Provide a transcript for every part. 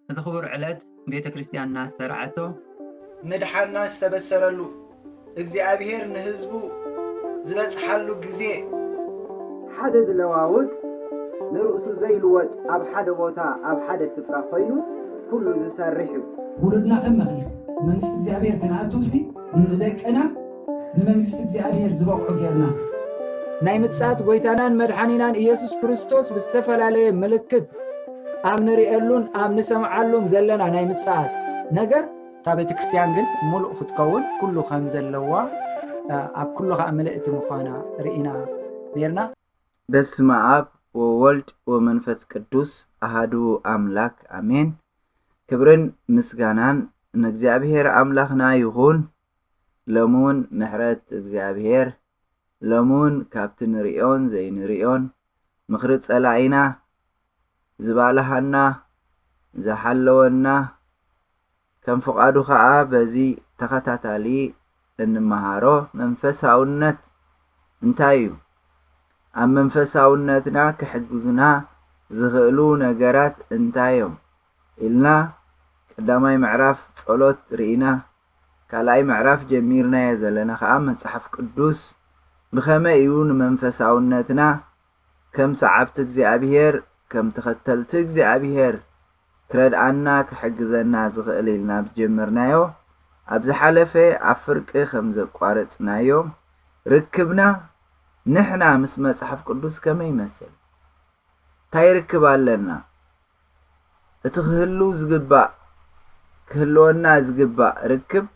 እዚ ክቡር ዕለት ቤተ ክርስቲያንና ዝሰርዓቶ፣ ምድሓንና ዝተበሰረሉ፣ እግዚኣብሔር ንህዝቡ ዝበጽሓሉ ግዜ፣ ሓደ ዝለዋውጥ፣ ንርእሱ ዘይልወጥ፣ ኣብ ሓደ ቦታ ኣብ ሓደ ስፍራ ኮይኑ ኩሉ ዝሰርሕ እዩ። ውሉድና ከም መኽሊት መንግስቲ እግዚኣብሔር ክንኣቱሲ፣ ንደቅና ንመንግስቲ እግዚኣብሔር ዝበቕዑ ጌርና፣ ናይ ምጽኣት ጎይታናን መድሓኒናን ኢየሱስ ክርስቶስ ብዝተፈላለየ ምልክት ኣብ ንርእየሉን ኣብ ንሰምዓሉን ዘለና ናይ ምጽኣት ነገር፣ እታ ቤተ ክርስቲያን ግን ምሉእ ክትከውን ኩሉ ከም ዘለዋ፣ ኣብ ኩሉ ኸኣ ምልእቲ ምዃና ርኢና ኔርና። በስመ ኣብ ወወልድ ወመንፈስ ቅዱስ ኣሃዱ ኣምላክ ኣሜን። ክብርን ምስጋናን ንእግዚኣብሔር ኣምላኽና ይኹን። ሎሚ እውን ምሕረት እግዚኣብሔር፣ ሎሚ እውን ካብቲ ንርእዮን ዘይንርእዮን ምኽሪ ጸላኢና ዝባልሃና፣ ዝሓለወና፣ ከም ፍቓዱ ኸኣ በዚ ተኸታታሊ እንመሃሮ መንፈሳውነት እንታይ እዩ? ኣብ መንፈሳውነትና ክሕግዙና ዝኽእሉ ነገራት እንታይ እዮም? ኢልና ቀዳማይ ምዕራፍ ጸሎት ርኢና፣ ካልኣይ ምዕራፍ ጀሚርናዮ ዘለና ኸኣ መጽሓፍ ቅዱስ ብኸመይ እዩ ንመንፈሳውነትና ከም ሰዓብቲ እግዚኣብሔር፣ ከም ተኸተልቲ እግዚኣብሔር ክረድኣና ክሕግዘና ዝኽእል ኢልና ዝጀመርናዮ፣ ኣብ ዝሓለፈ ኣብ ፍርቂ ከም ዘቋረጽናዮ፣ ርክብና ንሕና ምስ መጽሓፍ ቅዱስ ከመይ ይመስል? እንታይ ርክብ ኣለና? እቲ ክህሉ ዝግባእ፣ ክህልወና ዝግባእ ርክብ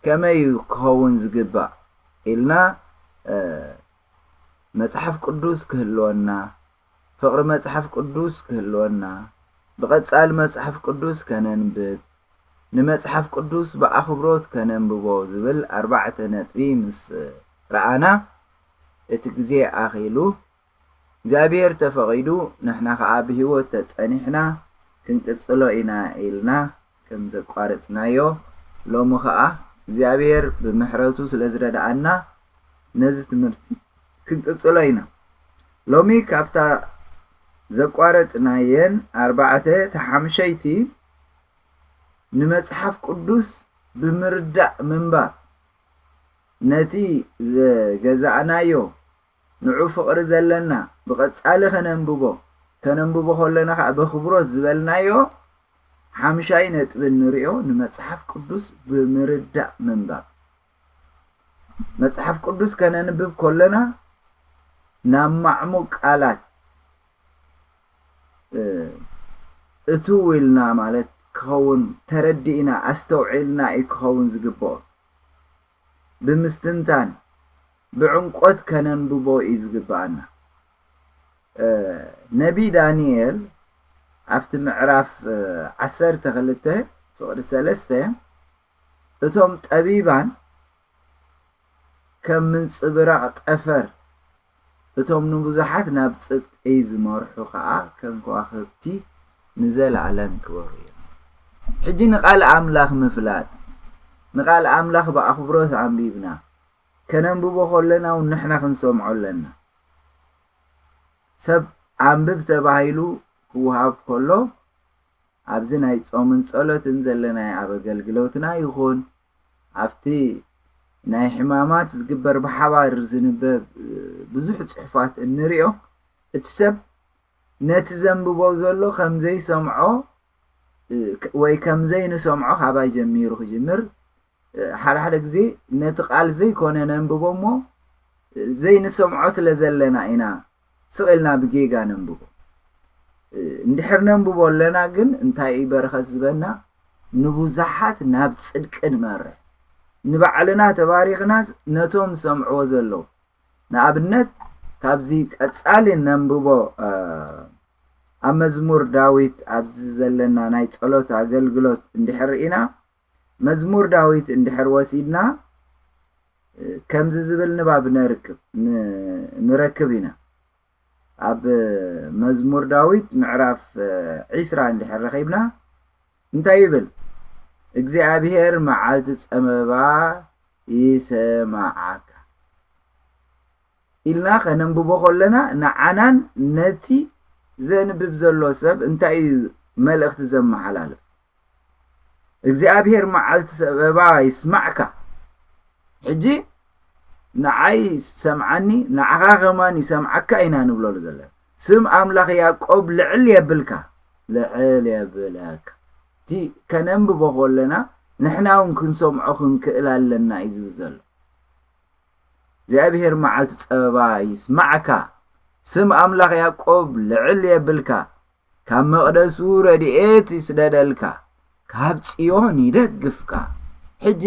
ከመይ እዩ ክኸውን ዝግባእ? ኢልና፣ እ፣ መጽሓፍ ቅዱስ ክህልወና፣ ፍቕሪ መጽሓፍ ቅዱስ ክህልወና፣ ብቐጻሊ መጽሓፍ ቅዱስ ከነንብብ፣ ንመጽሓፍ ቅዱስ ብኣኽብሮት ከነንብቦ ዝብል ኣርባዕተ ነጥቢ ምስ ረኣና፣ እቲ ግዜ ኣኺሉ፣ እግዚኣብሔር ተፈቒዱ ንሕና ኸኣ ብህይወት ተጸኒሕና ክንቅጽሎ ኢና ኢልና ከም ዘቋረጽናዮ፣ ሎሚ ኸኣ እግዚኣብሔር ብምሕረቱ ስለ ዝረድኣና ነዚ ትምህርቲ ክንቅጽሎ ኢና። ሎሚ ካብታ ዘቋረጽናየን ኣርባዕተ፣ እታ ሓምሸይቲ ንመጽሓፍ ቅዱስ ብምርዳእ ምንባብ፣ ነቲ ዝገዛእናዮ ንዑ ፍቕሪ ዘለና ብቐጻሊ ከነንብቦ፣ ከነንብቦ ከለና ኸኣ በኽብሮት ዝበልናዮ ሓምሻይ ነጥቢ እንርእዮ ንመጽሓፍ ቅዱስ ብምርዳእ ምንባብ። መጽሓፍ ቅዱስ ከነንብብ ከለና ናብ ማዕሙቕ ቃላት፣ እ፣ እትው ኢልና ማለት ክኸውን፣ ተረዲእና፣ ኣስተውዒልና እዩ ክኸውን ዝግብኦ። ብምስትንታን፣ ብዕምቆት ከነንብቦ እዩ ዝግብኣና። እ፣ ነቢ ዳንኤል ኣብቲ ምዕራፍ፣ እ፣ ዓሰርተ ክልተ ፍቕዲ ሰለስተ፣ እቶም ጠቢባን ከም ምንጽብራቕ ጠፈር፣ እቶም ንብዙሓት ናብ ጽድቂ ዝመርሑ ኸኣ ከም ከዋኽብቲ ንዘለኣለም ክበሩ እዮም። ሕጂ ንቓል ኣምላኽ ምፍላጥ፣ ንቓል ኣምላኽ ብኣኽብሮት ኣንቢብና ከነንብቦ ከለና እውን ንሕና ክንሰምዖ ኣለና። ሰብ ኣንብብ ተባሂሉ ክወሃብ ከሎ፣ ኣብዚ ናይ ጾምን ጸሎትን ዘለናዮ ኣብ ኣገልግሎትና ይኹን፣ ኣብቲ ናይ ሕማማት ዝግበር ብሓባር ዝንበብ ብዙሕ ጽሑፋት እንሪኦ፣ እቲ ሰብ ነቲ ዘንብቦ ዘሎ ከም ዘይሰምዖ፣ ወይ ከም ዘይንሰምዖ ካባይ ጀሚሩ ክጅምር፣ ሓደ ሓደ ግዜ ነቲ ቃል ዘይኮነ ነንብቦ እሞ፣ ዘይንሰምዖ ስለ ዘለና ኢና ስቕ ኢልና ብጌጋ ነንብቦ። እንድሕር ነንብቦ ኣለና ግን እንታይ እዩ በረኸት ዝበና? ንብዙሓት ናብ ጽድቂ ንመርሕ። ንባዕልና ተባሪኽናስ ነቶም ዝሰምዕዎ ዘለዉ። ንኣብነት ካብዚ ቀጻሊ ነንብቦ፣ እ፣ ኣብ መዝሙር ዳዊት ኣብዚ ዘለና ናይ ጸሎት ኣገልግሎት እንድሕር ርኢና፣ መዝሙር ዳዊት እንድሕር ወሲድና፣ እ፣ ከምዚ ዝብል ንባብ ነርክብ፣ ን-፣ ንረክብ ኢና። ኣብ መዝሙር ዳዊት ምዕራፍ፣ እ፣ ዒስራ እንድሕር ረኺብና እንታይ ይብል? "እግዚኣብሔር መዓልቲ ጸበባ ይሰማዓካ" ኢልና ከነንብቦ ከለና፣ ንዓናን ነቲ ዘንብብ ዘሎ ሰብ እንታይ እዩ መልእኽቲ ዘመሓላልፍ። እግዚኣብሔር መዓልቲ ጸበባ ይስማዕካ። ሕጂ ንዓይ ሰምዓኒ፣ ንዓኻ ከማን ይሰምዓካ ኢና ንብለሉ ዘለና። ስም ኣምላኽ ያዕቆብ ልዕል የብልካ፣ ልዕል የብለካ። እቲ ከነንብቦ ከለና ንሕና እውን ክንሰምዖ ክንክእል ኣለና እዩ ዝብል ዘሎ። እግዚኣብሔር መዓልቲ ጸበባ ይስማዕካ፣ ስም ኣምላኽ ያዕቆብ ልዕል የብልካ፣ ካብ መቕደሱ ረድኤት ይስደደልካ፣ ካብ ጽዮን ይደግፍካ። ሕጂ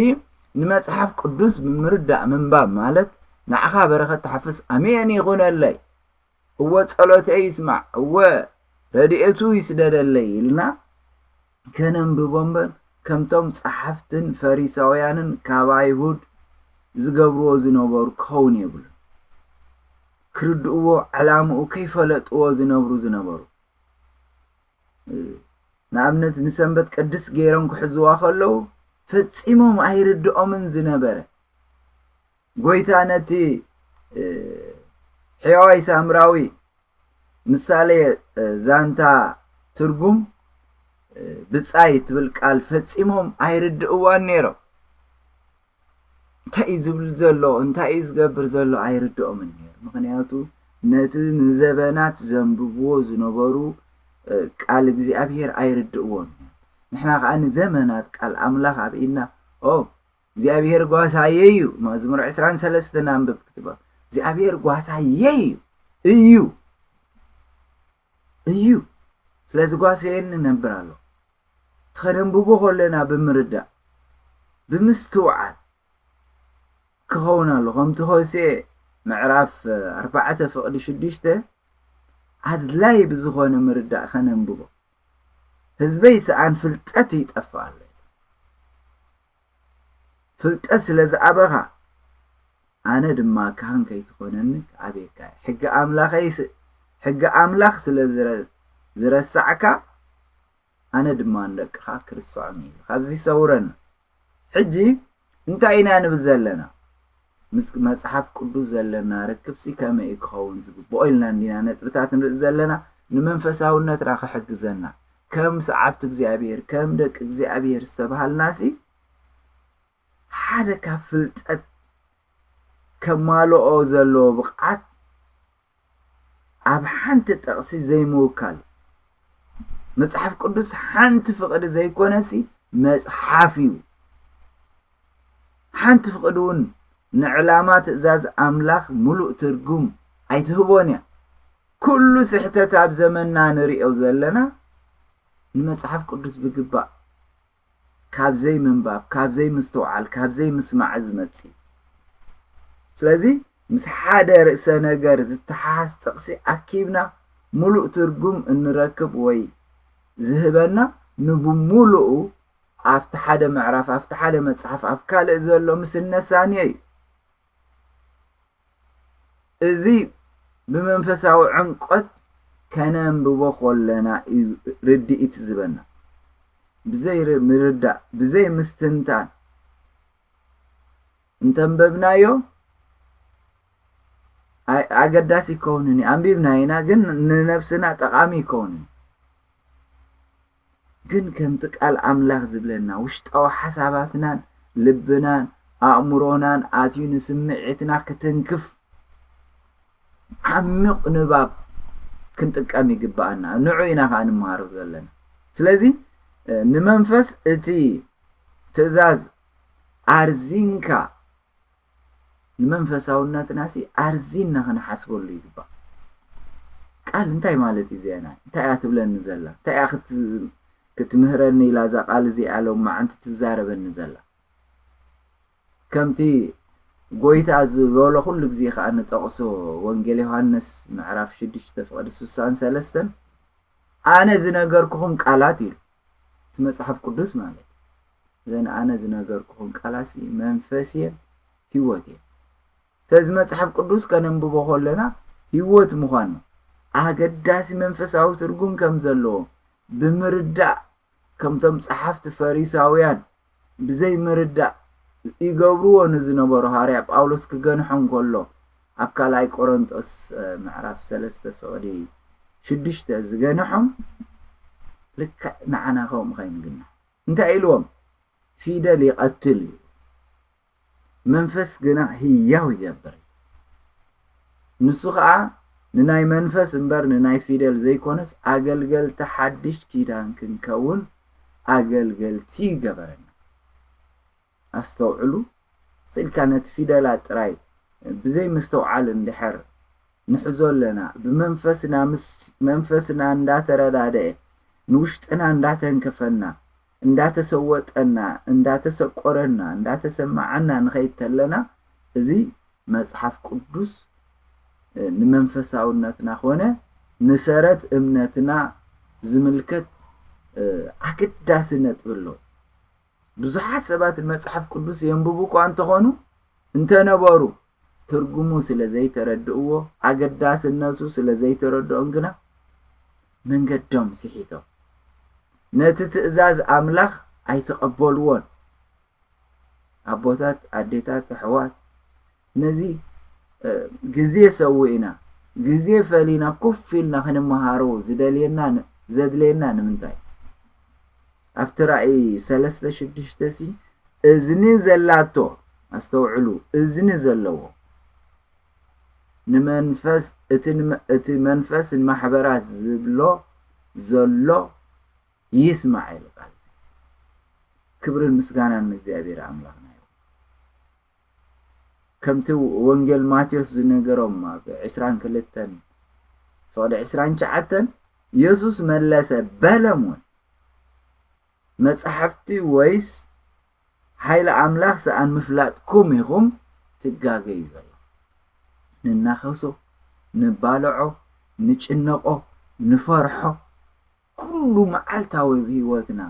ንመጽሓፍ ቅዱስ ብምርዳእ ምንባብ ማለት ንዓኻ በረኸት ተሓፍስ ኣሜን ይኹነለይ፣ እወ ጸሎተይ ይስማዕ፣ እወ ረድኤቱ ይስደደለይ ኢልና ከነንብቦ እምበር ከምቶም ጸሓፍትን ፈሪሳውያንን ካብ ኣይሁድ ዝገብርዎ ዝነበሩ ክኸውን የብሉን። ክርድእዎ ዕላምኡ ከይፈለጥዎ ዝነብሩ ዝነበሩ ንኣብነት ንሰንበት ቅድስት ገይሮም ክሕዝዋ ከለዉ ፈጺሞም ኣይርድኦምን ዝነበረ። ጎይታ ነቲ ሕያዋይ ሳምራዊ ምሳሌ ዛንታ ትርጉም ብጻይ ትብል ቃል ፈጺሞም ኣይርድእዋን ነይሮም። እንታይ እዩ ዝብል ዘሎ፣ እንታይ እዩ ዝገብር ዘሎ ኣይርድኦምን ነይሩ። ምኽንያቱ ነቲ ንዘበናት ዘንብብዎ ዝነበሩ ቃል እግዚኣብሔር ኣይርድእዎን። ንሕና ከዓ ንዘመናት ቃል ኣምላኽ ኣብ ኢድና ኦ እግዚኣብሔር ጓሳየ እዩ። መዝሙር ዕስራን ሰለስተን ኣንብብ ክትበል እግዚኣብሔር ጓሳየ እዩ እዩ እዩ። ስለዚ ጓሳየ ንነብር ኣሎ። ከነንብቦ ከለና ብምርዳእ ብምስትውዓል ክኸውን ኣሎ። ከምቲ ሆሴ ምዕራፍ ኣርባዕተ ፍቕዲ ሽዱሽተ ኣድላይ ብዝኾነ ምርዳእ ከነንብቦ። ህዝበይ ሰኣን ፍልጠት ይጠፍእ ኣሎ። ፍልጠት ስለ ዝኣበኻ ኣነ ድማ ካህን ከይትኾነኒ ክኣብየካ እየ። ሕጊ ኣምላኸይ ስ- ሕጊ ኣምላኽ ስለ ዝረ- ዝረሳዕካ ኣነ ድማ ንደቅኻ ክርስዖም እየ። ካብዚ ሰውረና። ሕጂ እንታይ ኢና ንብል ዘለና? ምስ መጽሓፍ ቅዱስ ዘለና ርክብሲ ከመይ እዩ ክኸውን ዝግብኦ ኢልና እንዲና ነጥብታት ንርኢ ዘለና። ንመንፈሳውነትና ክሕግዘና ከም ሰዓብቲ እግዚኣብሔር ከም ደቂ እግዚኣብሔር ዝተባሃልናሲ ሓደ ካብ ፍልጠት ከማልኦ ዘለዎ ብቕዓት ኣብ ሓንቲ ጥቕሲ ዘይምውካል። መጽሓፍ ቅዱስ ሓንቲ ፍቕዲ ዘይኮነሲ መጽሓፍ እዩ። ሓንቲ ፍቕዲ እውን ንዕላማ ትእዛዝ ኣምላኽ ምሉእ ትርጉም ኣይትህቦን እያ። ኩሉ ስሕተት ኣብ ዘመንና ንሪኦ ዘለና ንመጽሓፍ ቅዱስ ብግባእ ካብ ዘይምንባብ፣ ካብ ዘይምስትውዓል፣ ካብ ዘይምስማዕ ዝመጽእ እዩ። ስለዚ ምስ ሓደ ርእሰ ነገር ዝተሓሓዝ ጥቕሲ ኣኪብና ምሉእ ትርጉም እንረክብ ወይ ዝህበና ንብምሉኡ ኣብቲ ሓደ ምዕራፍ ኣብቲ ሓደ መጽሓፍ ኣብ ካልእ ዘሎ ምስ እነሳንዮ እዩ። እዚ ብመንፈሳዊ ዕምቆት ከነንብቦ ከለና እዩ ርድኢት ዝህበና። ብዘይ ር- ምርዳእ ብዘይ ምስትንታን እንተንበብናዮ ኣይ- ኣገዳሲ ይከውንን እዩ። ኣንቢብና ኢና ግን ንነብስና ጠቓሚ ይከውንን። ግን ከምቲ ቃል ኣምላኽ ዝብለና ውሽጣዊ ሓሳባትናን ልብናን ኣእምሮናን ኣትዩ ንስምዒትና ክትንክፍ ዓሚቕ ንባብ ክንጥቀም ይግብኣና። ንዑ ኢና ከዓ ንምሃሮ ዘለና። ስለዚ ንመንፈስ እቲ ትእዛዝ ኣርዚንካ ንመንፈሳውነትናሲ ኣርዚንና ክንሓስበሉ ይግባእ። ቃል እንታይ ማለት እዩ ዜና እንታይ እያ ትብለኒ ዘላ እንታይ እያ ክትምህረኒ ኢላ እዛ ቃል እዚኣ ሎም መዓንቲ ትዛረበኒ ዘላ። ከምቲ ጎይታ ዝበሎ ኩሉ ግዜ ከዓ ንጠቕሶ ወንጌል ዮሃንስ ምዕራፍ ሽዱሽተ ፍቕዲ ስሳን ሰለስተን ኣነ ዝነገርኩኹም ቃላት ኢሉ እቲ መፅሓፍ ቅዱስ ማለት እዘን ኣነ ዝነገርኩኹም ቃላት መንፈስ እየን ህይወት እየን። ስለዚ መፅሓፍ ቅዱስ ከነንብቦ ከለና ህይወት ምዃኑ ኣገዳሲ መንፈሳዊ ትርጉም ከም ዘለዎ ብምርዳእ ከምቶም ፀሓፍቲ ፈሪሳውያን ብዘይ ምርዳእ ይገብርዎ ንዝነበሩ ሃዋርያ ጳውሎስ ክገንሖም ከሎ ኣብ ካልኣይ ቆሮንጦስ ምዕራፍ ሰለስተ ፍቕዲ ሽዱሽተ ዝገንሖም ልክዕ ንዓና ከምኡ ከይንግና እንታይ ኢልዎም? ፊደል ይቐትል እዩ፣ መንፈስ ግና ህያው ይገብር። ንሱ ኸዓ ንናይ መንፈስ እምበር ንናይ ፊደል ዘይኮነስ ኣገልገልቲ ሓድሽ ኪዳን ክንከውን ኣገልገልቲ ይገበረና። ኣስተውዕሉ። ስኢልካ ነቲ ፊደላት ጥራይ ብዘይ ምስተውዓል እንድሕር ንሕዞ ኣለና፣ ብመንፈስና ምስ መንፈስና እንዳተረዳደአ ንውሽጥና እንዳተንከፈና እንዳተሰወጠና እንዳተሰቆረና እንዳተሰማዓና ንኸይድ ተለና፣ እዚ መጽሓፍ ቅዱስ ንመንፈሳውነትና ኾነ ንሰረት እምነትና ዝምልከት ኣገዳሲ ነጥቢ ኣሎ። ብዙሓት ሰባት መጽሓፍ ቅዱስ የንብቡ እኳ እንተኾኑ እንተነበሩ ትርጉሙ ስለ ዘይተረድእዎ ኣገዳስነቱ ስለ ዘይተረድኦም ግና መንገዶም ስሒቶም ነቲ ትእዛዝ ኣምላኽ ኣይተቐበልዎን። ኣቦታት፣ ኣዴታት፣ ኣሕዋት፣ ነዚ ግዜ ሰዊእና ግዜ ፈሊና ኮፍ ኢልና ክንመሃሮ ዝደልየና ዘድልየና ንምንታይ? ኣብቲ ራእይ ሰለስተ ሽዱሽተ ሲ እዝኒ ዘላቶ፣ ኣስተውዕሉ፣ እዝኒ ዘለዎ ንመንፈስ እቲ መንፈስ ንማሕበራት ዝብሎ ዘሎ ይስማዕ ኢሉ ቃል። ክብርን ምስጋናን ንእግዚኣብሔር ኣምላኽና ይኹን። ከምቲ ወንጌል ማቴዎስ ዝነገሮም ኣብ ዕስራን ክልተን ፍቕዲ ዕስራን ትሽዓተን የሱስ መለሰ በሎም እውን፣ መጻሕፍቲ ወይስ ሓይሊ ኣምላኽ ሰኣን ምፍላጥኩም ኢኹም ትጋገዩ ዘለኹም። ንናኸሶ፣ ንባልዖ፣ ንጭነቖ፣ ንፈርሖ፣ ኩሉ መዓልታዊ ኣብ ህይወትና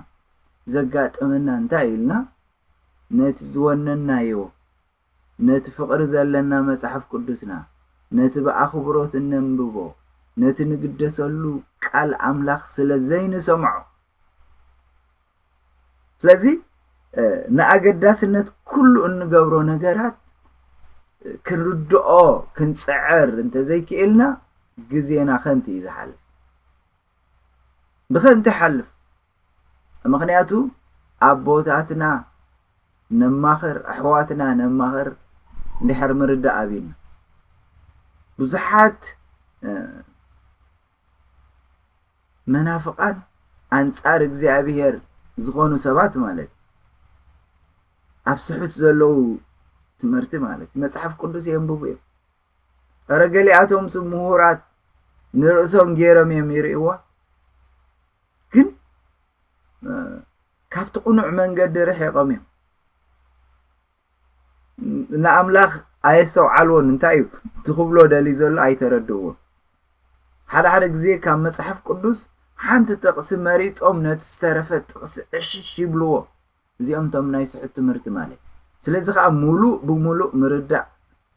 ዘጋጥመና እንታይ ኢልና ነቲ ዝወነናዮ ነቲ ፍቕሪ ዘለና መጽሓፍ ቅዱስና ነቲ ብኣኽብሮት እነንብቦ ነቲ ንግደሰሉ ቃል ኣምላኽ ስለ ዘይንሰምዖ ስለዚ ንኣገዳስነት ኩሉ እንገብሮ ነገራት ክንርድኦ ክንጽዕር እንተዘይክእልና ግዜና ከንቲ እዩ ዝሓልፍ ብኸንቲ ይሓልፍ ምኽንያቱ ኣቦታትና ነማኽር ኣሕዋትና ነማኽር እንድሕር ምርዳእ ኣቢልና ብዙሓት መናፍቓን ኣንጻር እግዚኣብሔር ዝኾኑ ሰባት ማለት ኣብ ስሑት ዘለዉ ትምህርቲ ማለት መጽሓፍ ቅዱስ የንብቡ እዮም። ኧረ ገሊኣቶም ምሁራት ንርእሶም ገይሮም እዮም ይርእይዋ፣ ግን ካብቲ ቅኑዕ መንገዲ ርሒቖም እዮም። ንኣምላኽ ኣየስተውዓልዎን እንታይ እዩ ትኽብሎ ደሊ ዘሎ ኣይተረድእዎን። ሓደ ሓደ ግዜ ካብ መጽሓፍ ቅዱስ ሓንቲ ጥቕሲ መሪጾም ነቲ ዝተረፈ ጥቕሲ ዕሽሽ ይብልዎ። እዚኦም ቶም ናይ ስሑት ትምህርቲ ማለት ስለዚ ከዓ ሙሉእ ብሙሉእ ምርዳእ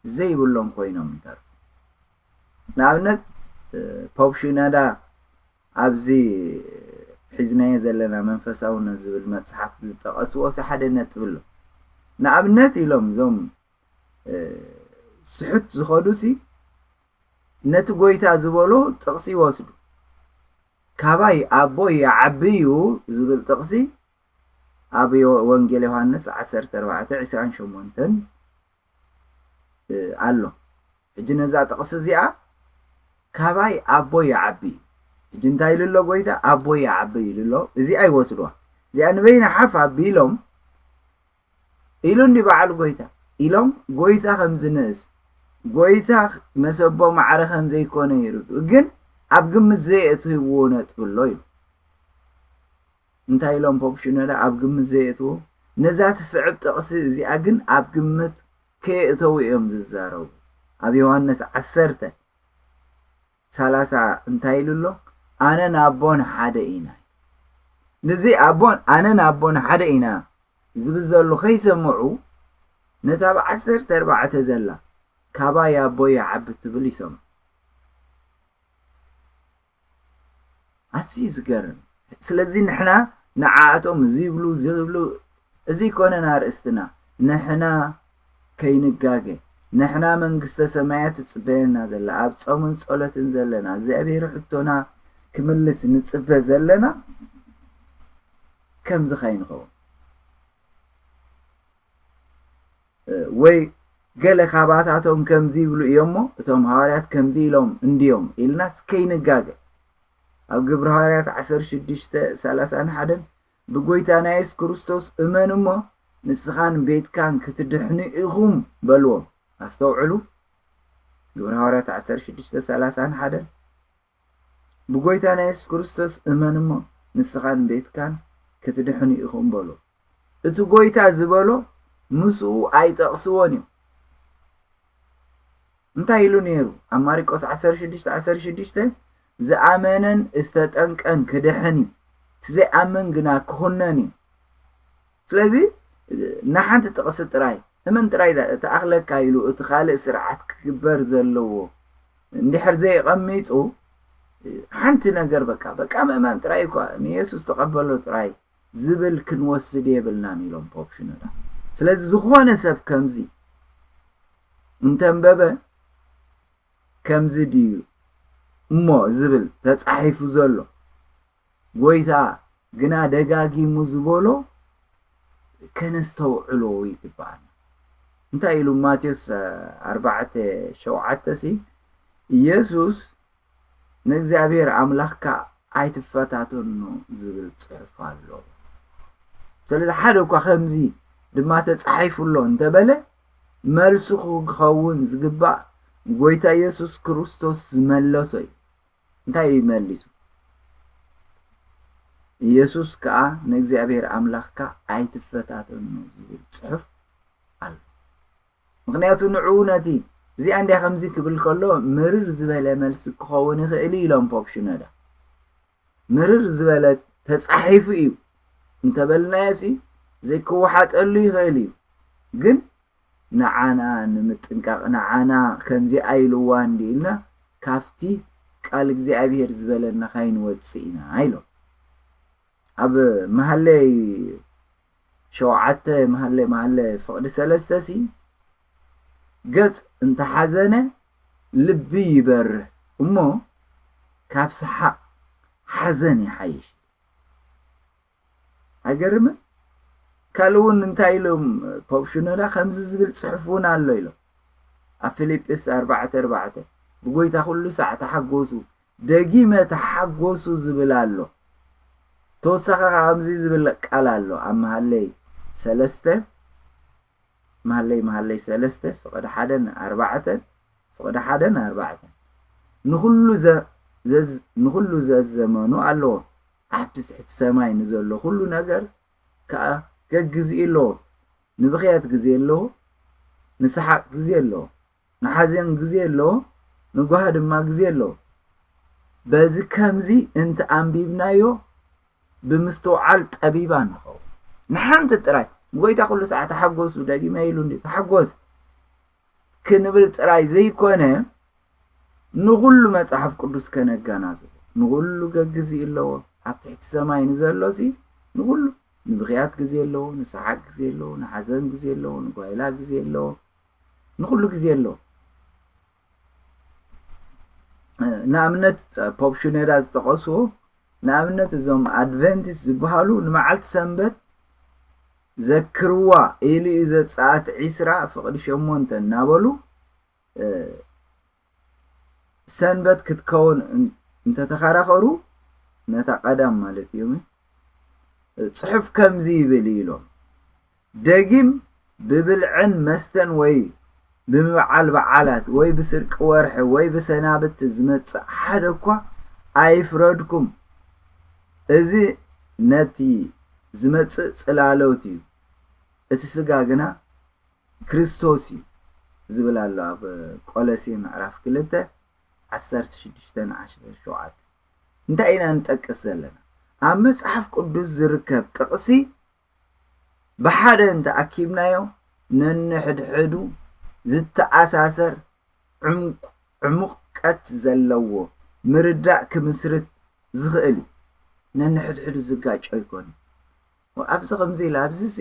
ዘይብሎም ኮይኖም እንተርፉ። ንኣብነት ፖፕ ሽኖዳ ኣብዚ ሒዝናዮ ዘለና መንፈሳውነት ዝብል መጽሓፍ ዝጠቐስዎ ሲ ሓደ ነጥቢ ኣሎ። ንኣብነት ኢሎም እዞም ስሑት ዝኸዱ ሲ ነቲ ጎይታ ዝበሎ ጥቕሲ ይወስዱ። ካባይ ኣቦይ ይዓቢ እዩ ዝብል ጥቕሲ ኣብ ወንጌል ዮሃንስ ዓሰርተ ኣርባዕተ ዕስራን ሸሞንተን ኣሎ። ሕጂ ነዛ ጥቕሲ እዚኣ ካባይ ኣቦይ ይዓቢ እዩ። ሕጂ እንታይ ኢሉ ኣሎ ጎይታ? ኣቦይ ይዓቢ ኢሉ ኣሎ። እዚኣ ይወስድዋ። እዚኣ ንበይና ሓፍ ኣቢሎም ኢሉ እንዲ በዓል ጎይታ ኢሎም ጎይታ ከም ዝንእስ ጎይታ መሰቦ ማዕረ ከም ዘይኮነ ይርድኡ። ግን ኣብ ግምት ዘየእትውዎ ነጥቢ ኣሎ ኢሉ። እንታይ ኢሎም ፖፕ ሽኖዳ ኣብ ግምት ዘየእትዎ ነዛ ትስዕብ ጥቕሲ እዚኣ ግን ኣብ ግምት ከየእተዉ እዮም ዝዛረቡ። ኣብ ዮሃንስ ዓሰርተ ሰላሳ እንታይ ኢሉ ኣሎ? ኣነን ኣቦን ሓደ ኢና። ንዚ ኣቦን ኣነን ኣቦን ሓደ ኢና ዝብል ዘሎ ከይሰምዑ ነታ ብ ዓሰርተ ኣርባዕተ ዘላ ካባይ ኣቦይ ይዓቢ ትብል ይሰምዑ። ኣዝዩ ዝገርም። ስለዚ ንሕና ንዓኣቶም እዚ ይብሉ እዚ ይብሉ እዚ ይኮነን ኣርእስትና። ንሕና ከይንጋገ ንሕና መንግስተ ሰማያት ትጽበየና ዘላ ኣብ ጾምን ጸሎትን ዘለና እግዚኣብሔር ሕቶና ክምልስ ንጽበ ዘለና ከምዚ ከይንኸውን። ወይ ገለ ካባታቶም ከምዚ ይብሉ እዮም እሞ፣ እቶም ሃዋርያት ከምዚ ኢሎም እንድዮም ኢልናስ ከይንጋገ። ኣብ ግብሪ ሃዋርያት ዓሰርተ ሽዱሽተ ሰላሳን ሓደን፣ "ብጎይታና የሱስ ክርስቶስ እመን እሞ፣ ንስኻን ቤትካን ክትድሕኑ ኢኹም" በልዎም። ኣስተውዕሉ። ግብሪ ሃዋርያት ዓሰርተ ሽዱሽተ ሰላሳን ሓደን፣ "ብጎይታና የሱስ ክርስቶስ እመን እሞ፣ ንስኻን ቤትካን ክትድሕኑ ኢኹም" በልዎ። እቲ ጎይታ ዝበሎ ምስኡ ኣይጠቕስዎን እዩ። እንታይ ኢሉ ነይሩ? ኣብ ማርቆስ ዓሰርተ ሽዱሽተ ዓሰርተ ሽዱሽተ፣ "ዝኣመነን ዝተጠንቀን ክድሕን እዩ፣ እቲ ዘይኣምን ግና ክኹነን እዩ።" ስለዚ ንሓንቲ ጥቕሲ ጥራይ፣ እመን ጥራይ ትኣኽለካ ኢሉ እቲ ካልእ ስርዓት ክግበር ዘለዎ እንድሕር ዘይቐሚጡ፣ ሓንቲ ነገር በቃ፣ በቃ ምእማን ጥራይ እኳ፣ ንየሱስ ተቐበሎ ጥራይ ዝብል ክንወስድ የብልናን ኢሎም ፖፕ ሽኖዳ። ስለዚ ዝኾነ ሰብ ከምዚ እንተንበበ፣ ከምዚ ድዩ እሞ ዝብል ተጻሒፉ ዘሎ፣ ጎይታ ግና ደጋጊሙ ዝበሎ ከነስተውዕሎ ይግባኣና። እንታይ ኢሉ ማቴዎስ ኣርባዕተ ሸውዓተ ሲ፣ "ኢየሱስ ንእግዚኣብሔር ኣምላኽካ ኣይትፈታተኖ ዝብል ጽሑፍ ኣሎ። ስለዚ ሓደ እኳ ከምዚ ድማ ተጻሒፉ ኣሎ" እንተበለ፣ መልሱ ክኸውን ዝግባእ ጎይታ ኢየሱስ ክርስቶስ ዝመለሶ እዩ። እንታይ እዩ መሊሱ? "ኢየሱስ ከኣ ንእግዚኣብሔር ኣምላኽካ ኣይትፈታተኖ ዝብል ጽሑፍ ኣሎ። ምኽንያቱ ንዕኡ ነቲ እዚኣ እንድያ ከምዚ ክብል ከሎ ምርር ዝበለ መልሲ ክኸውን ይኽእል እዩ" ኢሎም ፖፕ ሽኖዳ። ምርር ዝበለ ተጻሒፉ እዩ እንተበልናዮ ሲ ዘይክወሓጠሉ ይኽእል እዩ። ግን ንዓና ንምጥንቃቕ፣ ንዓና ከምዚ ኣይልዋ እንዲ ኢልና ካብቲ ቃል እግዚኣብሔር ዝበለና ካይንወጽእ ኢና ኢሎም። ኣብ መሃለይ ሸውዓተ፣ መሃለይ፣ መሃለይ ፍቕዲ ሰለስተ ሲ፣ "ገጽ እንተሓዘነ ልቢ ይበርህ እሞ፣ ካብ ሰሓቕ ሓዘን ይሓይሽ።" ኣይገርምን? ካልእ እውን እንታይ ኢሎም ፖፕ ሽኖዳ፣ ከምዚ ዝብል ጽሑፍ እውን ኣሎ ኢሎም ኣብ ፊልጵስ ኣርባዕተ ኣርባዕተ፣ "ብጎይታ ኩሉ ሳዕ ተሓጎሱ፣ ደጊመ ተሓጎሱ" ዝብል ኣሎ። ተወሳኺ ከምዚ ዝብል ቃል ኣሎ ኣብ መሃለይ ሰለስተ፣ መሃለይ፣ መሃለይ ሰለስተ ፍቕዲ ሓደን ኣርባዕተን፣ ፍቕዲ ሓደን ኣርባዕተን፣ "ንኹሉ ዘ-፣ ዘዝ-፣ ንኹሉ ዘዘመኑ ኣለዎ፣ ኣብቲ ትሕቲ ሰማይ ንዘሎ ኩሉ ነገር ከኣ ገግዜኡ ኣለዎ። ንብኽያት ግዜ ኣለዎ፣ ንሰሓቕ ግዜ ኣለዎ፣ ንሓዘን ግዜ ኣለዎ፣ ንጓህ ድማ ግዜ ኣለዎ። በዚ ከምዚ እንተ ኣንቢብናዮ፣ ብምስትውዓል ጠቢባን ንኸውን። ንሓንቲ ጥራይ፣ ጎይታ ኩሉ ሰዓት ተሓጎሱ፣ ደጊመ ኢሉ እንዲ ተሓጎስ ክንብል ጥራይ ዘይኮነ፣ ንኹሉ መጽሓፍ ቅዱስ ከነገናዝቦ፣ ንኹሉ ገግዜኡ ኣለዎ። ኣብ ትሕቲ ሰማይ ንዘሎ ሲ ንኹሉ፣ ንብኽያት ግዜ ኣለዎ፣ ንሰሓቅ ግዜ ኣለዎ፣ ንሓዘን ግዜ ኣለዎ፣ ንጓይላ ግዜ ኣለዎ፣ ንኹሉ ግዜ ኣለዎ። ንኣብነት ፖፕ ሽኖዳ ዝጠቐስዎ፣ ንኣብነት እዞም ኣድቨንቲስት ዝበሃሉ ንመዓልቲ ሰንበት ዘክርዋ ኢሉ እዩ ዘጸኣት ዒስራ ፍቕዲ ሸሞንተ እናበሉ፣ እ፣ ሰንበት ክትከውን እን-፣ እንተተኸራኸሩ፣ ነታ ቀዳም ማለት እዩ፣ ጽሑፍ ከምዚ ይብል ኢሎም፣ "ደጊም ብብልዕን መስተን ወይ ብምብዓል በዓላት ወይ ብስርቂ ወርሒ ወይ ብሰናብቲ ዝመጽእ ሓደ እኳ ኣይፍረድኩም። እዚ ነቲ ዝመጽእ ጽላሎት እዩ፣ እቲ ስጋ ግና ክርስቶስ እዩ" ዝብል ኣሎ ኣብ ቆሎሴ ምዕራፍ ክልተ ዓሰርተ ሽዱሽተ ንዓሰርተ ሸውዓተ። እንታይ ኢና ንጠቅስ ዘለና? ኣብ መጽሓፍ ቅዱስ ዝርከብ ጥቕሲ ብሓደ እንተኣኪብናዮ፣ ነንሕድሕዱ ዝተኣሳሰር ዕምቅ-፣ ዕሙቀት ዘለዎ ምርዳእ ክምስርት ዝኽእል እዩ። ነንሕድሕዱ ዝጋጮ ኣይኮነን። ኣብዚ ከምዚ ኢለ፣ ኣብዚ ሲ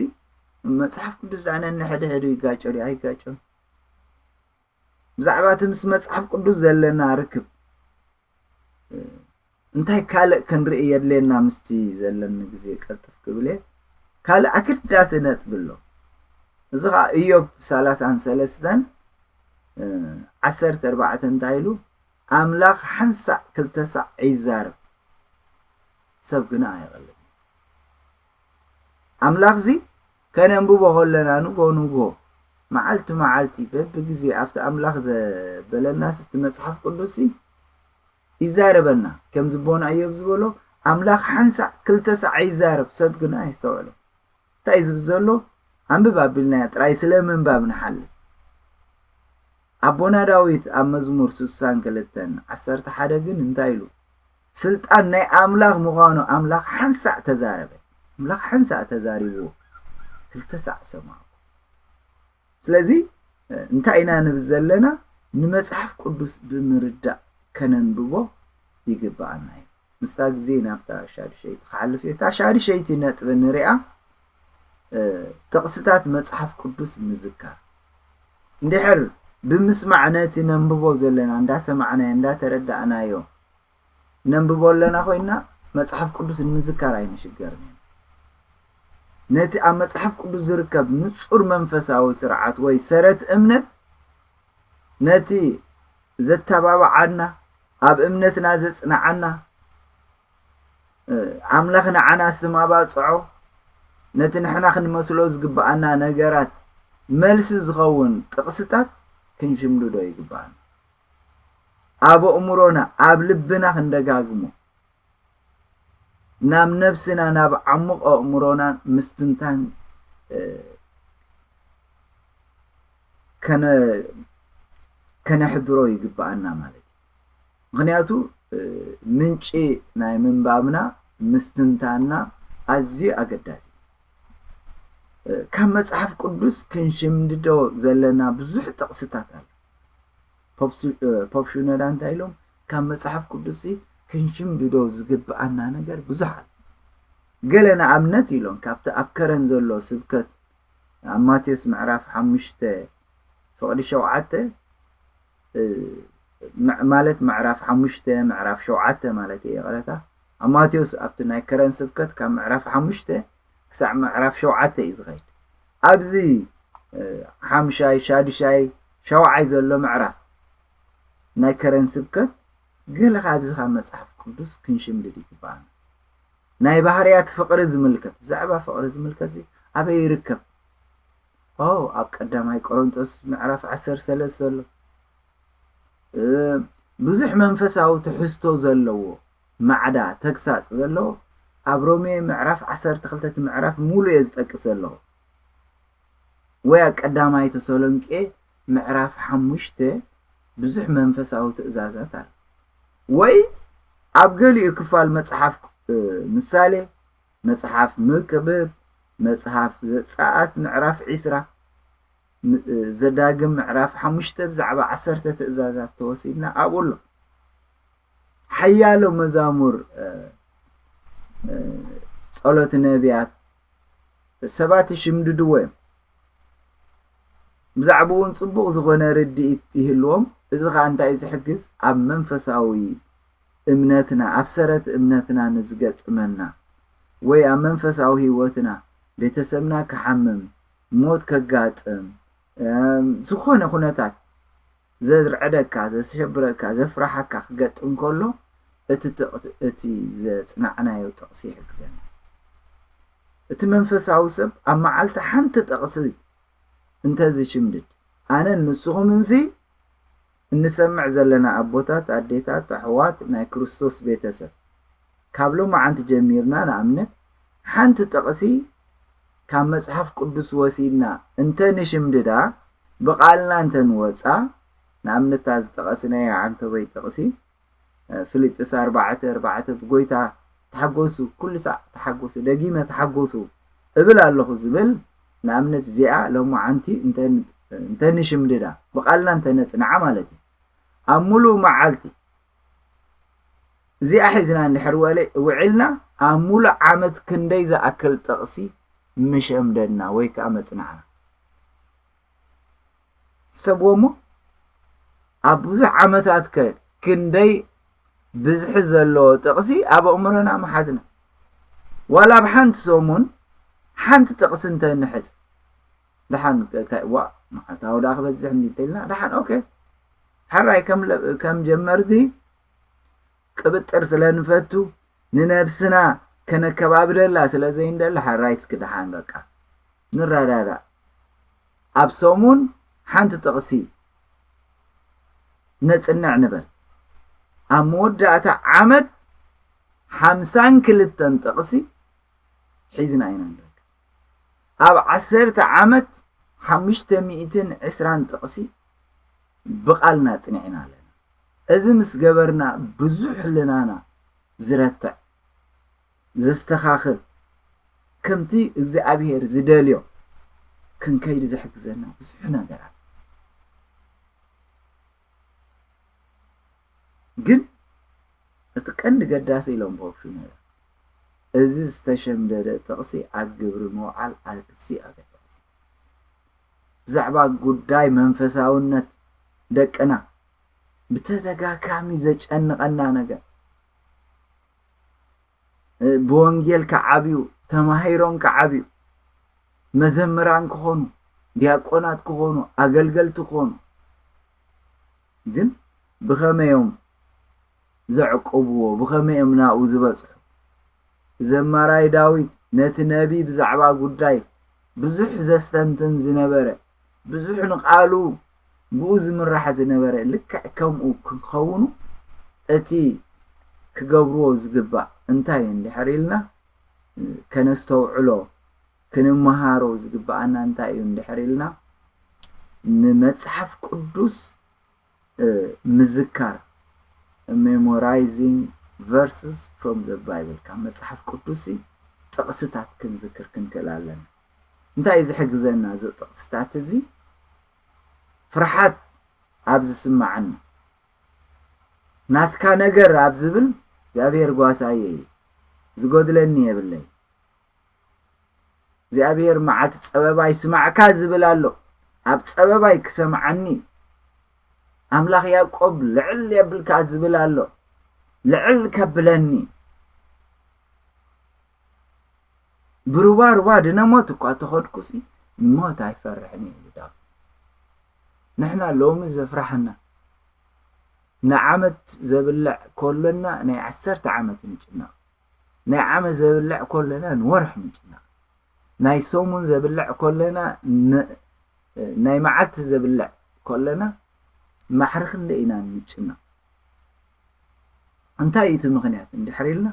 መጽሓፍ ቅዱስ ደኣ ነንሕድሕዱ ይጋጮ ድዩ? ኣይጋጮን። ብዛዕባ እቲ ምስ መጽሓፍ ቅዱስ ዘለና ርክብ፣ እ፣ እንታይ ካልእ ክንርኢ የድልየና? ምስቲ ዘለኒ ግዜ ቀልጥፍ ክብል እየ። ካልእ ኣገዳሲ ነጥቢ ኣሎ። እዚ ኸዓ ኢዮብ ሰላሳን ሰለስተን ዓሰርተ ኣርባዕተ እንታይ ኢሉ? ኣምላኽ ሓንሳእ ክልተ ሳዕ ይዛረብ፣ ሰብ ግና ኣይቐልብን። ኣምላኽዚ ከነንብቦ ከለና ንጎ ንጎ፣ መዓልቲ መዓልቲ፣ በብግዜ ኣብቲ ኣምላኽ ዘበለናስ እቲ መጽሓፍ ቅዱስሲ ይዛረበና። ከምዚ ኣቦና እዮብ ዝበሎ፣ ኣምላኽ ሓንሳዕ ክልተ ሳዕ ይዛረብ፣ ሰብ ግና ኣይስተውዕሎ። እንታይ እዩ ዝብል ዘሎ? ኣንብብ ኣቢልናዮ ጥራይ ስለ ምንባብ ንሓልፍ። ኣቦና ዳዊት ኣብ መዝሙር ስሳን ክልተን ዓሰርተ ሓደ ግን እንታይ ኢሉ? ስልጣን ናይ ኣምላኽ ምዃኑ ኣምላኽ ሓንሳእ ተዛረበ። ኣምላኽ ሓንሳእ ተዛሪብዎ፣ ክልተ ሳዕ ሰማዕኩ። ስለዚ እንታይ ኢና ንብል ዘለና? ንመጽሓፍ ቅዱስ ብምርዳእ ከነንብቦ ይግብኣና እዩ። ምስታ ግዜ ናብታ ሻዱሸይቲ ክሓልፍ እየ። እታ ሻዱሸይቲ ነጥቢ ንሪኣ፣ ጥቕስታት መጽሓፍ ቅዱስ ምዝካር። እንድሕር ብምስማዕ ነቲ ነንብቦ ዘለና እንዳሰማዕናዮ እንዳተረዳእናዮ ነንብቦ ኣለና ኮይንና፣ መጽሓፍ ቅዱስ ንምዝካር ኣይንሽገርን ኢና። ነቲ ኣብ መጽሓፍ ቅዱስ ዝርከብ ንጹር መንፈሳዊ ስርዓት ወይ ሰረት እምነት፣ ነቲ ዘተባብዓና፣ ኣብ እምነትና ዘጽንዓና፣ ኣምላኽ ንዓና ዝተማባጽዖ፣ ነቲ ንሕና ክንመስሎ ዝግብኣና ነገራት መልሲ ዝኸውን ጥቕስታት ክንሽምድዶ ይግብኣና። ኣብ ኣእምሮና፣ ኣብ ልብና ክንደጋግሞ፣ ናብ ነብስና፣ ናብ ዓሙቕ ኣእምሮና ምስትንታን ከነሕድሮ ይግብኣና ማለት እዩ። ምኽንያቱ ምንጪ ናይ ምንባብና ምስትንታንና ኣዝዩ ኣገዳሲ እዩ። ካብ መጽሓፍ ቅዱስ ክንሽምድዶ ዘለና ብዙሕ ጥቕስታት ኣሎ። ፖፕ ሽኖዳ እንታይ ኢሎም? ካብ መጽሓፍ ቅዱስ ክንሽምድዶ ዝግብኣና ነገር ብዙሕ ኣሎ። ገለ ንኣብነት ኢሎም ካብቲ ኣብ ከረን ዘሎ ስብከት ኣብ ማቴዎስ ምዕራፍ ሓሙሽተ ፍቕዲ ሸውዓተ ማለት ምዕራፍ ሓሙሽተ ምዕራፍ ሸውዓተ ማለት እዩ፣ ይቕረታ። ኣብ ማቴዎስ ኣብቲ ናይ ከረን ስብከት ካብ ምዕራፍ ሓሙሽተ ክሳዕ ምዕራፍ ሸውዓተ እዩ ዝኸይድ። ኣብዚ ሓምሻይ፣ ሻድሻይ፣ ሸውዓይ ዘሎ ምዕራፍ ናይ ከረን ስብከት ገለ ካብዚ ካብ መጽሓፍ ቅዱስ ክንሽምድድ ይግብኣና። ናይ ባህርያት ፍቕሪ ዝምልከት፣ ብዛዕባ ፍቕሪ ዝምልከት ኣበይ ይርከብ? ኦ ኣብ ቀዳማይ ቆሮንጦስ ምዕራፍ ዓሰርተ ሰለስተ ዘሎ ብዙሕ መንፈሳዊ ትሕዝቶ ዘለዎ ማዕዳ ተግሳጽ ዘለዎ ኣብ ሮሜ ምዕራፍ ዓሰርተ ክልተ እቲ ምዕራፍ ሙሉ እየ ዝጠቅስ ዘለኹ። ወይ ኣብ ቀዳማይ ተሰሎንቄ ምዕራፍ ሓሙሽተ ብዙሕ መንፈሳዊ ትእዛዛት ኣሎ። ወይ ኣብ ገሊኡ ክፋል መጽሓፍ ምሳሌ፣ መጽሓፍ ምክብብ፣ መጽሓፍ ዘጸኣት ምዕራፍ ዒስራ፣ ዘዳግም ምዕራፍ ሓሙሽተ ብዛዕባ ዓሰርተ ትእዛዛት ተወሲድና ኣብኡ ኣሎ። ሓያሎ መዛሙር ጸሎት ነቢያት ሰባት ይሽምድድዎ እዮም። ብዛዕባኡ እውን ጽቡቕ ዝኾነ ርድኢት ይህልዎም። እዚ ኸኣ እንታይ እዩ ዝሕግዝ? ኣብ መንፈሳዊ እምነትና፣ ኣብ ሰረት እምነትና ንዝገጥመና ወይ ኣብ መንፈሳዊ ህይወትና ቤተሰብና ክሓምም፣ ሞት ከጋጥም፣ ዝኾነ ኩነታት ዘርዕደካ፣ ዘሸብረካ፣ ዘፍርሓካ ክገጥም ከሎ እቲ ጥቕቲ፣ እቲ ዘጽናዕናዮ ጥቕሲ ይሕግዘና። እቲ መንፈሳዊ ሰብ ኣብ መዓልቲ ሓንቲ ጥቕሲ እንተዝሽምድድ፣ ኣነን ንስኹምንሲ እንሰምዕ ዘለና ኣቦታት፣ ኣዴታት፣ ኣሕዋት፣ ናይ ክርስቶስ ቤተሰብ፣ ካብ ሎማዓንቲ ጀሚርና ንኣብነት ሓንቲ ጥቕሲ ካብ መጽሓፍ ቅዱስ ወሲድና እንተንሽምድዳ፣ ብቓልና እንተንወጻ፣ ንኣብነት እታ ዝጠቐስናያ ዓንተቦይ ጥቕሲ ፊልጵስ ኣርባዕተ ኣርባዕተ ብጎይታ ተሓጎሱ፣ ኩሉ ሳዕ ተሓጎሱ፣ ደጊመ ተሓጎሱ እብል ኣለኹ ዝብል ንኣብነት እዚኣ ሎማዓንቲ እንተንሽምድዳ፣ ብቓልና እንተነጽንዓ ማለት እዩ። ኣብ ሙሉእ መዓልቲ እዚኣ ሒዝና እንድሕር ውዒልና ኣብ ሙሉእ ዓመት ክንደይ ዝኣክል ጥቕሲ ምሸምደድና ወይ ከዓ መጽናዕና? ሕሰብዎ እሞ ኣብ ብዙሕ ዓመታት ከ ክንደይ ብዝሒ ዘለዎ ጥቕሲ ኣብ ኣእምሮና ምሓዝና። ዋላ ኣብ ሓንቲ ሰሙን ሓንቲ ጥቕሲ እንተ ንሕዝ፣ ደሓን ከ-፣ ከ-፣ ዋ፣ መዓልታዊ ደኣ ክበዝሕ እንዲ እንተኢልና፣ ደሓን፣ ኦኬ። ሕራይ ከም ለ-፣ ከም ጀመርቲ ቅብጥር ስለ ንፈቱ፣ ንነብስና ከነከባብደላ ስለ ዘይንደሊ፣ ሕራይ እስኪ ደሓን በቃ ንረዳዳእ። ኣብ ሰሙን ሓንቲ ጥቕሲ ነጽንዕ ንበል። ኣብ መወዳእታ ዓመት ሓምሳን ክልተን ጥቕሲ ሒዝና ኢና ንርከብ። ኣብ ዓሰርተ ዓመት ሓሙሽተ ሚእትን ዕስራን ጥቕሲ ብቓልና ኣጽኒዕና ኣለና። እዚ ምስ ገበርና ብዙሕ ህልናና ዝረትዕ፣ ዘስተኻኽል፣ ከምቲ እግዚኣብሔር ዝደልዮ ክንከይድ ዝሕግዘና ብዙሕ ነገር ኣሎ። ግን እቲ ቀንዲ ገዳሲ ኢሎም ፖፕ ሽኖዳ፣ እዚ ዝተሸምደደ ጥቕሲ ኣብ ግብሪ ምውዓል ኣዝዩ ኣገዳሲ። ብዛዕባ ጉዳይ መንፈሳውነት ደቅና ብተደጋጋሚ ዘጨንቐና ነገር፣ እ፣ ብወንጌል ክዓብዩ፣ ተማሂሮም ክዓብዩ፣ መዘምራን ክኾኑ፣ ዲያቆናት ክኾኑ፣ ኣገልገልቲ ክኾኑ፣ ግን ብኸመይ እዮም ዘዕቅብዎ? ብኸመይ እዮም ናብኡ ዝበጽሑ? ዘማራይ ዳዊት ነቲ ነቢ ብዛዕባ ጉዳይ ብዙሕ ዘስተንትን ዝነበረ፣ ብዙሕ ንቓሉ ብኡ ዝምራሕ ዝነበረ፣ ልክዕ ከምኡ ክንከውኑ እቲ ክገብርዎ ዝግባእ እንታይ እዩ እንድሕር ኢልና ከነስተውዕሎ፣ ክንመሃሮ ዝግብኣና እንታይ እዩ እንድሕር ኢልና ንመጽሓፍ ቅዱስ እ፣ ምዝካር፣ memorizing verses from the Bible፣ ካብ መጽሓፍ ቅዱስ ጥቕስታት ክንዝክር ክንክእል ኣለና። እንታይ እዩ ዝሕግዘና እዚ ጥቕስታት እዚ? ፍርሓት ኣብ ዝስምዓና፣ ናትካ ነገር ኣብ ዝብል እግዚኣብሔር ጓሳየ እዩ፣ ዝጎድለኒ የብለይ። እግዚኣብሔር መዓልቲ ጸበባይ ስማዕካ ዝብል ኣሎ። ኣብ ጸበባይ ክሰምዓኒ፣ ኣምላኽ ያዕቆብ ልዕል የብልካ ዝብል ኣሎ። ልዕል ከብለኒ። ብሩባ ሩባ ድነ ሞት እኳ ተኸድኩሲ፣ ሞት ኣይፈርሕን እዩ ይብል ዳዊት። ንሕና ሎሚ ዘፍራሕና፣ ንዓመት ዘብልዕ ከሎና ናይ ዓሰርተ ዓመት ንጭነቕ። ናይ ዓመት ዘብልዕ ከሎና ንወርሒ ንጭነቕ። ናይ ሰሙን ዘብልዕ ከሎና ን-፣ ናይ መዓልቲ ዘብልዕ ከሎና ማዕረ ክንደይ ኢና ንጭነቕ? እንታይ እዩ እቲ ምኽንያት እንድሕር ኢልና፣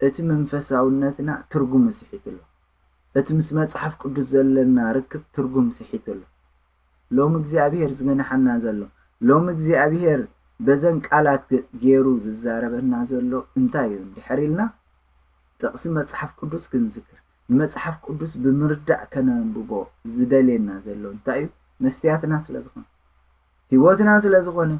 እቲ መንፈሳውነትና ትርጉም ስሒቱ ኣሎ። እቲ ምስ መጽሓፍ ቅዱስ ዘለና ርክብ ትርጉም ስሒቱ ኣሎ። ሎሚ እግዚኣብሔር ዝገንሓና ዘሎ፣ ሎሚ እግዚኣብሔር በዘን ቃላት ገ-፣ ገይሩ ዝዛረበና ዘሎ እንታይ እዩ እንድሕር ኢልና፣ ጥቕሲ መጽሓፍ ቅዱስ ክንዝክር፣ ንመጽሓፍ ቅዱስ ብምርዳእ ከነንብቦ ዝደልየና ዘሎ እንታይ እዩ? መስትያትና ስለ ዝኾነ፣ ህይወትና ስለ ዝኾነ፣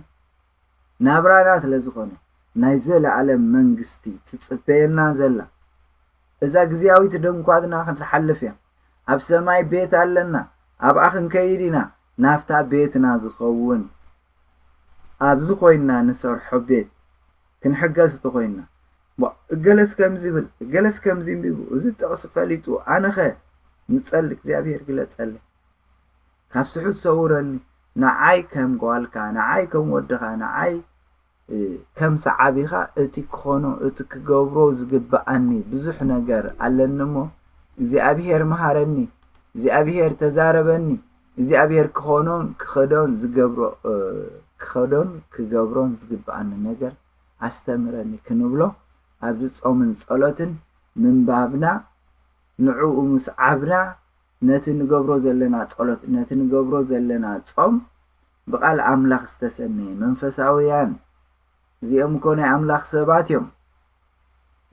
ናብራና ስለ ዝኾነ፣ ናይ ዘለኣለም መንግስቲ ትጽበየና ዘላ እዛ ግዝያዊት ድንኳንና ክንሓልፍ እያ። ኣብ ሰማይ ቤት ኣለና፣ ኣብኣ ክንከይድ ኢና፣ ናብታ ቤትና ዝኸውን። ኣብዚ ኮይንና ንሰርሖ ቤት ክንሕገዝ እንተኾይንና፣ ዋ፣ እገለስ ከምዚ ይብል፣ እገለስ ከምዚ ኣንቢቡ፣ እዚ ጥቕሲ ፈሊጡ፣ ኣነኸ ንጸሊ፣ እግዚኣብሔር ግለጸለይ። ካብ ስሑት ሰውረኒ፣ ንዓይ ከም ጓልካ፣ ንዓይ ከም ወድኻ፣ ንዓይ፣ እ፣ ከም ሰዓቢኻ እቲ ክኾኖ፣ እቲ ክገብሮ ዝግብኣኒ ብዙሕ ነገር ኣለኒ እሞ፣ እግዚኣብሔር መሃረኒ፣ እግዚኣብሔር ተዛረበኒ፣ እግዚኣብሔር ክኾኖን ክኸዶን ዝገብሮ፣ እ፣ ክኸዶን ክገብሮን ዝግብኣኒ ነገር ኣስተምረኒ ክንብሎ፣ ኣብዚ ጾምን ጸሎትን ምንባብና፣ ንዕኡ ምስዓብና፣ ነቲ ንገብሮ ዘለና ጸሎት፣ ነቲ ንገብሮ ዘለና ጾም ብቓል ኣምላኽ ዝተሰነየ መንፈሳውያን፣ እዚኦም እኮ ናይ ኣምላኽ ሰባት እዮም፣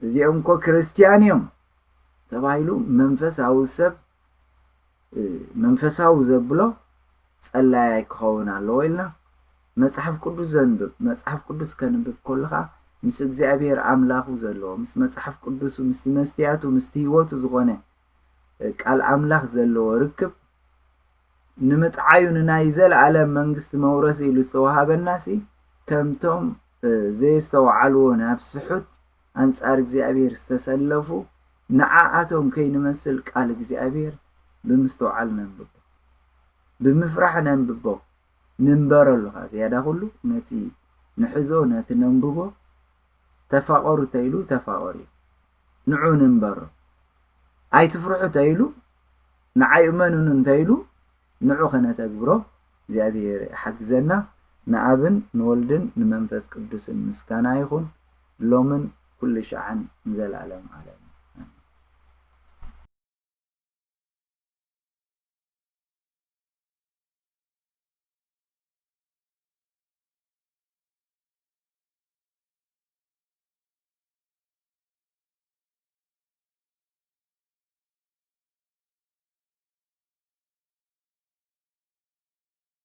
እዚኦም እኮ ክርስትያን እዮም ተባሂሉ መንፈሳዊ ሰብ፣ እ፣ መንፈሳዊ ዘብሎ ጸላያይ ክኸውን ኣለዎ ኢልና መጽሓፍ ቅዱስ ዘንብብ። መጽሓፍ ቅዱስ ከንብብ ከሎ ኸኣ ምስ እግዚኣብሔር ኣምላኹ ዘለዎ፣ ምስ መጽሓፍ ቅዱሱ፣ ምስቲ መስትያቱ፣ ምስቲ ህይወቱ ዝኾነ ቃል ኣምላኽ ዘለዎ ርክብ ንምጥዓዩ ንናይ ዘለኣለም መንግስቲ መውረሲ ኢሉ ዝተዋሃበናሲ ከምቶም እ፣ ዘየስተውዓልዎ ናብ ስሑት ኣንጻር እግዚኣብሔር ዝተሰለፉ ንዓኣቶም ከይንመስል ቃል እግዚኣብሔር ብምስትውዓል ነንብቦ። ብምፍራሕ ነንብቦ። ንንበረሉ ኸዓ ዝያዳ ኩሉ ነቲ ንሕዞ፣ ነቲ ነንብቦ፣ ተፋቐሩ ተይሉ ተፋቐሩ እዩ። ንዑ ንንበሮ። ኣይትፍርሑ ተይሉ፣ ንዓይ እመኑኒ እንተይሉ፣ ንዑ ኸነተግብሮ እግዚኣብሔር ይሓግዘና። ንኣብን ንወልድን ንመንፈስ ቅዱስን ምስጋና ይኹን፣ ሎምን ኩሉ ሻዕን ንዘለኣለም ዓለም።